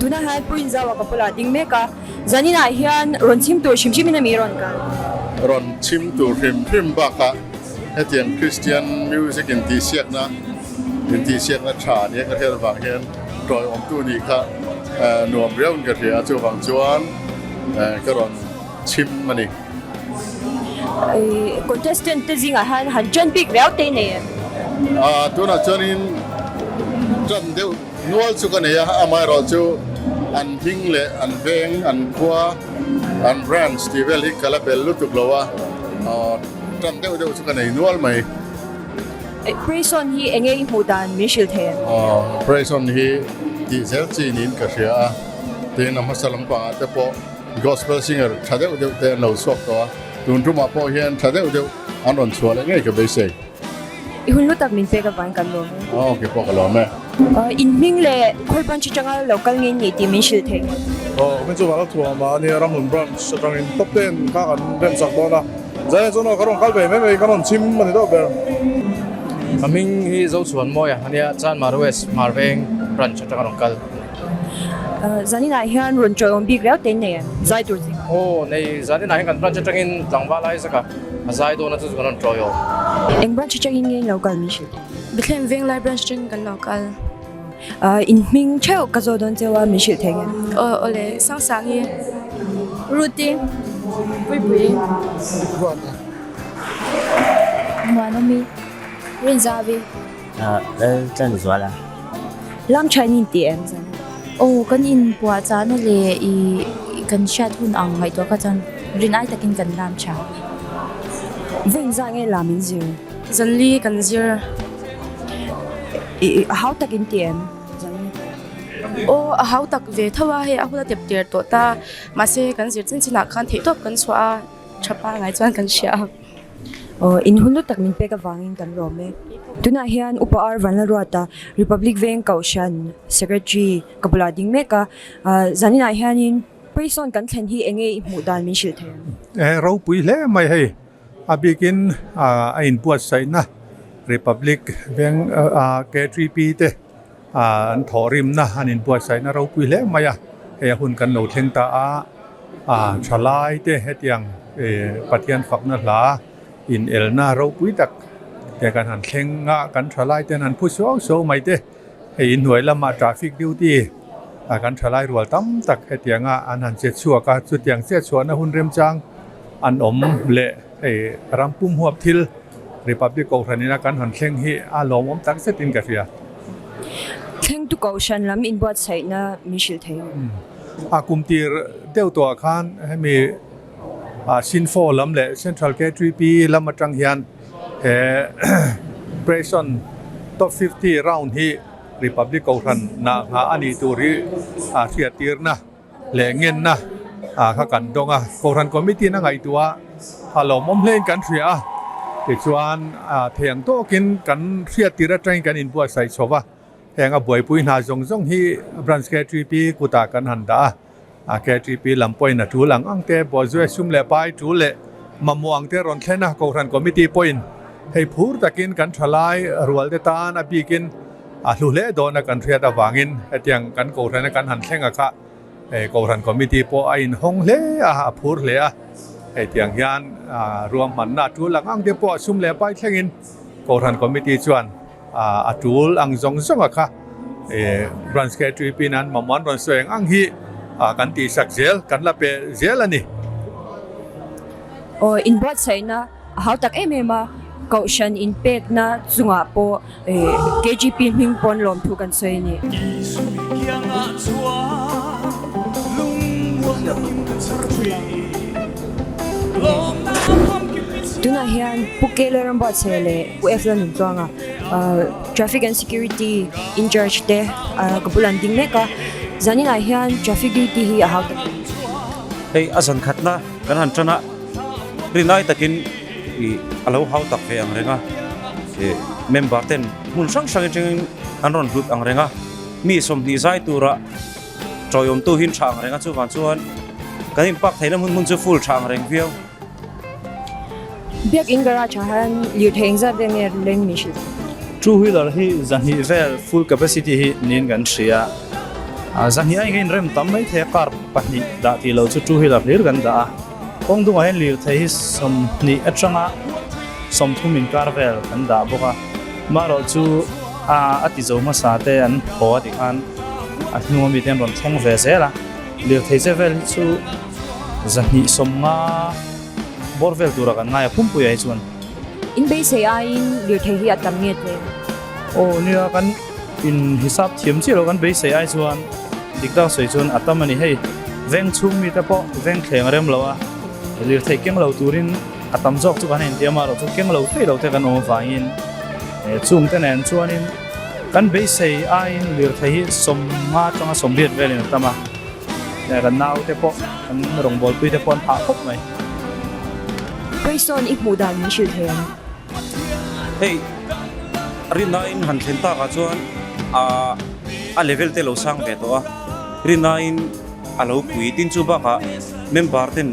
Tunah hian Pu Inzaua ka bulah ding mek a, zaninah hian rawn chhim tur hrim hrimin a mi rawn kal. Rawn chhim tur hrim hrim bakah hetiang Kristian music intihsiakna intihsiakna tha nia ka hriat avang hian tawiawmtu nih kha nuam riauin ka hria a, chuvang chuan ka rawn chhim a ni. Contestant te zingah hian han ṭan bik riau te nei em? Tunah chuanin ṭan deuh nual chu ka nei a, amaherawh chu an hming leh an veng, an khua, an branch tih vel hi ka la bel lutuk lo a, ṭan deuh deuh chu ka nei nual mai. Praise On hi enge i hmuh dan min hrilh thei em? Praise On hi tih zel chi niin ka hria a, tin a hmasa lampangah te pawh Gospel singer tha deuh deuh te an lo chhuak tawh a, tun tumah pawh hian tha deuh deuh an rawn chhuah leh ngei ka beisei. I hun hlu tak min pek avangin kan lawm e. Aw ke pawh ka lawm e. In hming leh khawi branch atanga lo kal ngei ni tih min hrilh thei ngei. Aw min chu Val Thuam a nia Ramhlun branch atangin top ten kha kan rem chak dawn a, Zaia chuan aw ka rawn kal ve mai mai ka rawn chhim a ni deuh ber. Ka hming hi Zochhuan Mawia a nia, Chanmar West Hmarveng branch atanga rawn kal. Zaninah hian rawn chawiawm bik riau te in nei em? Zai tur zingah. Aw nei, zaninah hian kan branch atangin tlangval ai zaka a zai dawn a chu chu kan rawn chawiawm. Eng branch atangin nge in lo kal min hrilh? Bethlehem Venglai branch atangin kan lo kal. In hming theuh ka zawh dawn cheu a min hrilh thei nge? Aw awle, Sangsangi, Ruti, Puipui. Ruata. Muanawmi, Rinzavi. Lal chan zual a. Lam tha in inti em zan? Aw kan inpuah chahna leh i kan hriat hun ang ngaihtuah kha chuan rin ai takin kan lam tha. Vawiin zah nge lam in zir? Zanli kan zir. I a hau tak in ti em zanli? Aw a hau tak ve tho a, hei a hun a tep tir tawh ta. Mahse kan zir chin chinah khan theihtawp kan chhuah a, tha pangngai chuan kan hria a. Aw, in hun lutak min pek avangin kan lawm e. Tunah hian Upa R Vanlalruata, Republic Veng Kohhran Secretary ka bulah ding mek a. Zaninah hianin Prison kan thlen hi enge i hmuh dan min hrilh thei ang? E, ropui hle mai hei. A bikin a inbuatsaihna Republic Veng KTP te an thawhrimna an inbuatsaihna ropui hle mai a, hei a hun kan lo thleng ta a, thalai te hetiang Pathian fakna hla inelna ropui tak te kan han thleng a, kan thalai ten an phu suau suau mai te, hei inhnuai lamah traffic duty kan thalai rual tam tak hetianga an han che chhuak a, chutiang che chhuahna hun remchang an awm leh hei ram pum huap thil. Republic Kohhran ina kan han thleng hi a lawmawm tak zetin ka hria. Thlengtu Kohhran lam inbuatsaihna min hrilh thei em? A kum tir deuh tawhah khan hemi Sinfo lam leh Central K3P lam atang hian he Preson Top 50 round hi Republic Kohhran nah nghah a nih tur hi a hriattirna leh ngenna kha kan dawng a, Kohhran Committee in a ngaihtuah a lawmawm hlein kan hria a, tichuan thei ang tawkin kan hriattir atangin kan inbuatsaih chho va, heng a buaipui hna zawng zawng hi Branch KTP kutah kan han dah a, KTP lam pawhin a tul ang ang te, Bawhzue sum leh pai tul leh mamawh ang te rawn thlen a, Kohhran Committee pawhin hei phur takin kan thalai rual te tan a bikin A hlu hle dawn a kan hriat avangin hetiang kan Kohhrana kan han thleng a kha Kohhran Committee pawh a inhawng hle a, a phur hle a. Hetiang hian ruahmanna a tul ang ang te pawh a sum leh pai thlengin Kohhran Committee chuan a tul ang zawng zawng a kha Branch KTP in an mamawh an rawn sawi ang ang hi kan tihsak zel, kan la pe zel a ni. Aw inbuatsaihna A hau tak em em a, Kohhran inpekna chungah pawh KGP hming pawn lawmthu kan sawi a ni. Tunah hian Pu Kele Rambuatsaia leh Pu F Lalnuntluanga Traffic and Security in charge te ka bulah an ding mek a, zaninah hian traffic duty hi a hau tak em? Hei a zan khatna kan han tan a, rinai takin ih a lo hau tak ve ang reng a, ih member ten hmun hrang hrang atangin an rawn hlut ang reng a, mi 20 zai tura tawiawmtu hi an tha ang reng a, chuvang chuan kan inpak theihna hmun hmun chu full tha ang reng viau. Biakin garage ah hian lirthei engzat vel nge leng min hrilh? Two wheeler hi zahnih vel full capacity hi niin kan hria a, zahnih aiin ka inrem tam mai thei a, car pahnih dah tih lo chu two wheeler hlir kan dah a, kawng dungah hian lirthei hi 20 atanga 30 inkar vel kan dah bawk a, marawh chu a a ti zo hmasa te an haw a tih khan a hnung ami te an rawn thleng ve zel a, lirthei che vel hi chu. 250 bawr vel tura kan ngai a pumpuiah hi chuan. In beisei aiin lirthei hi a tam nge tlem? Aw nia kan in hisap thiam chiah lo kan beisei ai chuan dik tak sawi chuan a tam a ni hei veng chhung mite pawh veng thleng a rem lo a lirthei keng lo turin a tam zawk chu kan intiam a erawh chu keng lo thei lo te kan awm avangin chung te nen chuanin kan beisei aiin lirthei hi 50 atanga 80 velin a tam a. Kan naute pawh kan rawngbawlpui te pawh an phah khawp mai. Pawihsawn i hmuh dan min hrilh thei ang. Hei rinaiin han thlen takah chuan a level te lo sang ve tawh a, rinaiin a lo pui tin chu bakah member ten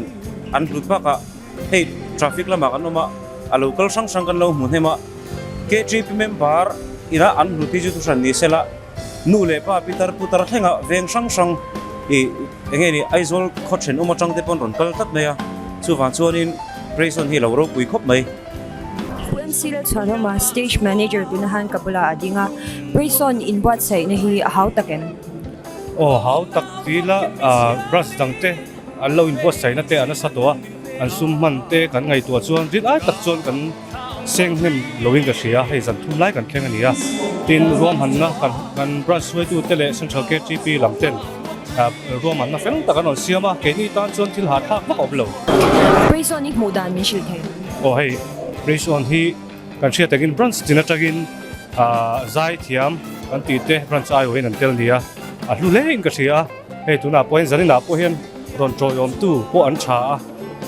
an hlut bakah hei traffic lamah kan awm a, a lo kal hrang hrang kan lo hmu hnem a, KTP member ina an hlut hi chu thuhran ni sela. Nu leh pa pitar putar thlenga veng hrang hrang ih eng nge ni Aizawl khaw thenawm atang te pawn rawn kal tlat mai a, chuvang chuanin Prayson hi a lo ropui khawp mai. Pu MC Lalchhuanawma stage manager tuna han ka bulah a ding a, Prayson inbuatsaihna hi a hau tak em? Aw hau tak ti ila brush dang te an lo inbuatsaihna te a nasa tawh a, an sum hman te kan ngaihtuah chuan rin ai tak chuan kan Seng hnem loin ka hria, hei zan thum lai kan thleng a ni a. Tin, ruahmanna kan kan branch hruaitute leh Central KTP lam ten ruahmanna fel tak an rawn siam a, keini tan chuan thil hahthlak vak a awm lo. Praise On i hmuh dan min hrilh thei. Aw hei, Praise On hi kan hriat takin branch tin atangin zai thiam kan tih te branch aiawhin an tel a ni a, a hlu hle in ka hria a. Hei tunah pawh hian zaninah pawh hian rawn tawiawmtu pawh an tha a.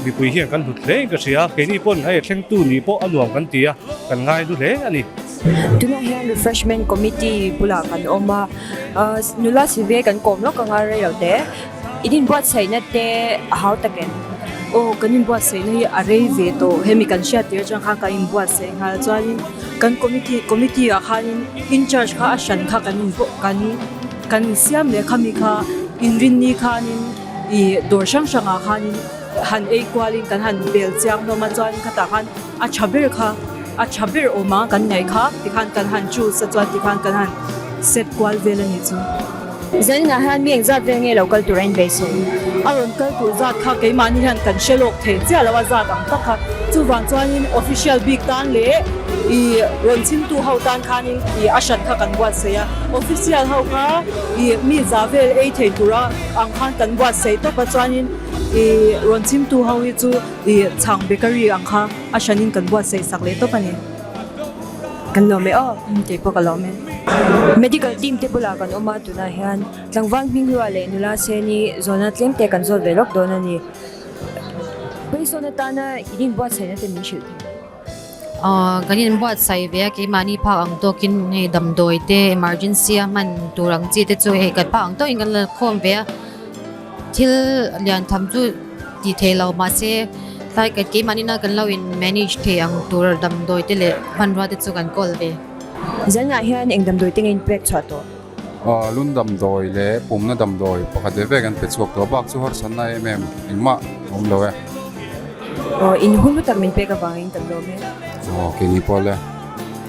Mipui hian kan hlut hle in ka hria, keini pawn hei thlengtu nih pawh a nuam kan ti a, kan ngai hlu hle a ni. Tunah hian Refreshment Committee bulah kan awm a, nula Sylvia kan kawm lawk anga rei lo te, in inbuatsaihna te a hau tak em? Aw, kan inbuatsaihna hi a rei ve tawh, hemi kan hriat tir atang khan kan inbuatsaih nghal chuanin kan committee committee ah khanin incharge kha a hran kha kan kan kan insiam leh khami kha inrinni khanin Ih dawr hrang hrangah khanin han ei kualin kan han bel chiang hlawm a chuan khatah khan a tha ber kha a tha ber awm a kan ngaih kha tikhan kan han choose a chuan tikhan kan han set kual vel a nih chu. Zaninah hian mi engzat vel nge lo kal tur a inbeisei? A rawn kal tur zat kha keimahni hian kan hre lawk thei chiah lo a zat ang tak kha. Chuvang chuanin official bik tan leh ih rawn chhimtu ho tan khanin ih a hran kha kan buatsaih a. Official ho kha ih mi za vel ei thei tura Ang khan kan buatsaih tawp a chuanin ih rawn chhimtu ho hi chu ih chhang bakery ang kha a hranin kan buatsaih sak leh tawp a ni. Kan lawm e aw. Umm kei pawh ka lawm e. Medical team te bulah kan awm a tunah hian tlangval hminghlua leh nula seni zawhna tlem te kan zawt ve lawk dawn a ni. Peisawn atana in inbuatsaihna te min hrilh thei. Kan inbuatsaih ve a, keimahni phak ang tawkin hei damdawi te emergency a hman tur ang chi te chu hei kan phak ang tawkin kan la khawm ve a, thil lian tham chu tih theih loh mahse tlai keimahni na kan lo in manage thei ang tur damdawi te leh hmanrua te chu kan kawl ve. Zanah hian eng damdawi te nge in pek chhuah tawh? Lun damdawi leh pumna damdawi pakhat ve ve kan pe chhuak tawh bak chu harsatna em em engmah a awm lo e. Aw in hun hlu tak min pek avangin kan lawm e. Aw keini pawh le.